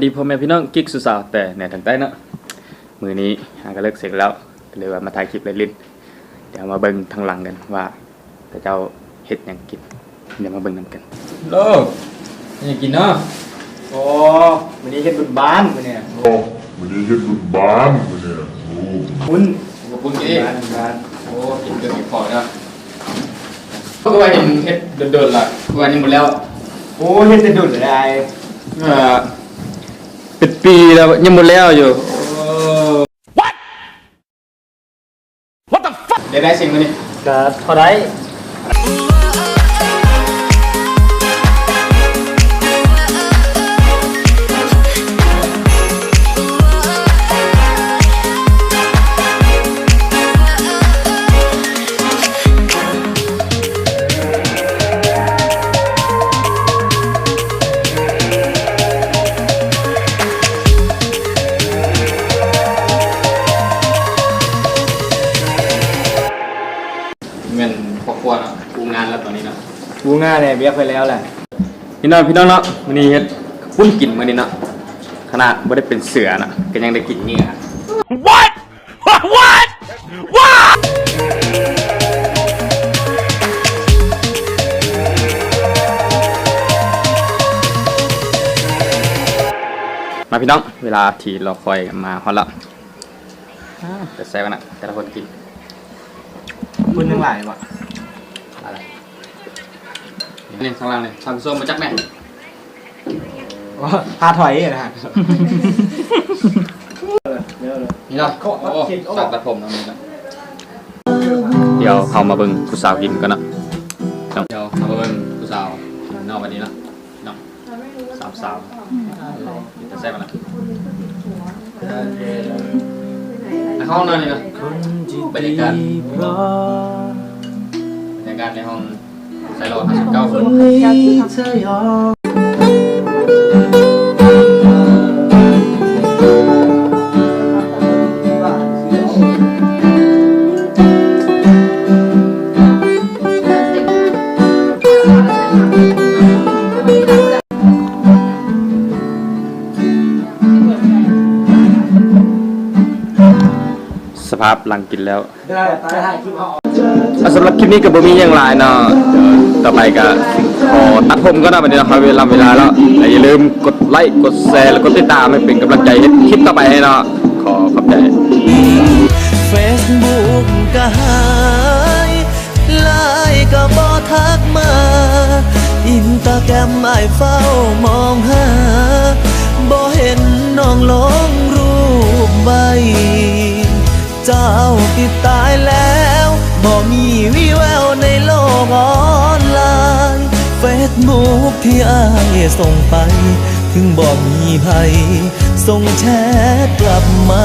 ອີ ພໍ່ແມ່ພີ່ນ້ອງກິກສາວແຕ່ແໜ້ທາງໃຕ້ເນາະ, ມື້ນີ້ຫາກະເລີກເສັກແລ້ວ ກະເລີຍວ່າມາຖ່າຍຄລິບເລ່ນໆ. ດຽວເຮົາມາເບິ່ງທາງຫຼັງກັນວ່າເຂົາເຈົ້າເຮັດຫຍັງກິນ, ດຽວມາເບິ່ງນຳກັນ. ໂລ ເຮັດຫຍັງກິນເນາະ? ໂອ້ ມື້ນີ້ເຮັດບຸນບ້ານມື້ນີ້. ໂອ້ ມື້ນີ້ເຮັດບຸນບ້ານມື້ນີ້. ໂອ້ ບຸນ ບຸນກິນ. ໂອ້ ກິນຈົນຫິວຄໍເນາະ. ຄືວ່າເຫັນເຮັດດົນໆລະ ຄືວ່າຍັງບໍ່ແລ້ວ. ໂອ້ ເຮັດແຕ່ດົນແລ້ວໄດ໋. ເອີ ເປັນປີແລ້ວຍັງບໍ່ແລ້ວຢູ່. ໂອ້ What? What the fuck? ໄດ້ ໄດ້ສິ່ງມື້ນີ້ ກະພໍໄດ້. ແມ່ນພໍ່ຄົວເນາະ ຄູງານແລ້ວຕອນນີ້ເນາະ. ຄູງານແລ້ວ ວຽກຂ້ອຍແລ້ວແຫຼະ. ພີ່ນ້ອງ ພີ່ນ້ອງເນາະ ມື້ນີ້ເຮັດປຸ້ນກິນມື້ນີ້ເນາະ. ຂະໜາດບໍ່ໄດ້ເປັນເສືອເນາະ ກະຍັງໄດ້ກິນເຫຍື່ອ. What? What? What? ມາພີ່ນ້ອງ ເວລາທີ່ລໍຄອຍມາຮອດແລ້ວ. ອາ ແຕ່ແຊບນະ ແຕ່ລະຄົນກິນ. ຄົນຍັງຫຼາຍບໍ່? ຫຼາຍລະ. ນີ້ຂ້າງຫຼັງນີ້ ທ່ານຜູ້ຊົມມາຈັກແມ່. ໂອ້ ພາຖອຍນະ. ນີ້ເນາະ ໂອ້ ສາງຕັດຜົມເນາະ. ດຽວເຮົາມາເບິ່ງຜູ້ສາວກິນກ່ອນເນາະ. ດຽວເຮົາມາເບິ່ງຜູ້ສາວກິນເນາະ ບັດນີ້ເນາະ. ເນາະ ສາມສາວ ເປັນຕາແຊບນະ. ໃນຫ້ອງນອນນີ້ນະ ບັນຍາກາດ ບັນຍາກາດໃນຫ້ອງໃສ່ຫຼໍ່ຫ້າສິບເກົ້າຄົນ. ສະພາບຫຼັງກິນແລ້ວ. ສຳລັບຄລິບນີ້ກະບໍ່ມີຫຍັງຫຼາຍເນາະ. ຕໍ່ໄປກະຂໍຕັດຜົມກ່ອນເນາະ ບັດນີ້ເນາະ ເວລາ ເວລາແລ້ວ. ແລະຢ່າລືມກົດໄລ້ ກົດແຊ ແລະກົດຕິດຕາມ ໃຫ້ເປັນກຳລັງໃຈເຮັດຄລິບຕໍ່ໄປໃຫ້ເນາະ. ຂໍຂອບໃຈ. ເຟສບຸກກະຫາຍ ໄລນ໌ກະບໍ່ທັກມາ ອິນສະຕາແກຣມອ້າຍເຝົ້າມອງຫາ ບໍ່ເຫັນນ້ອງລົງຮູບໃໝ່ ເຈົ້າຕິດຕາຍແລ້ວ ບໍ່ມີວີ່ແວວໃນໂລກອອນລາຍ ເຟສບຸກທີ່ອ້າຍສົ່ງໄປ ເຖິງບໍ່ມີໃຜສົ່ງແຊັດກັບມາ.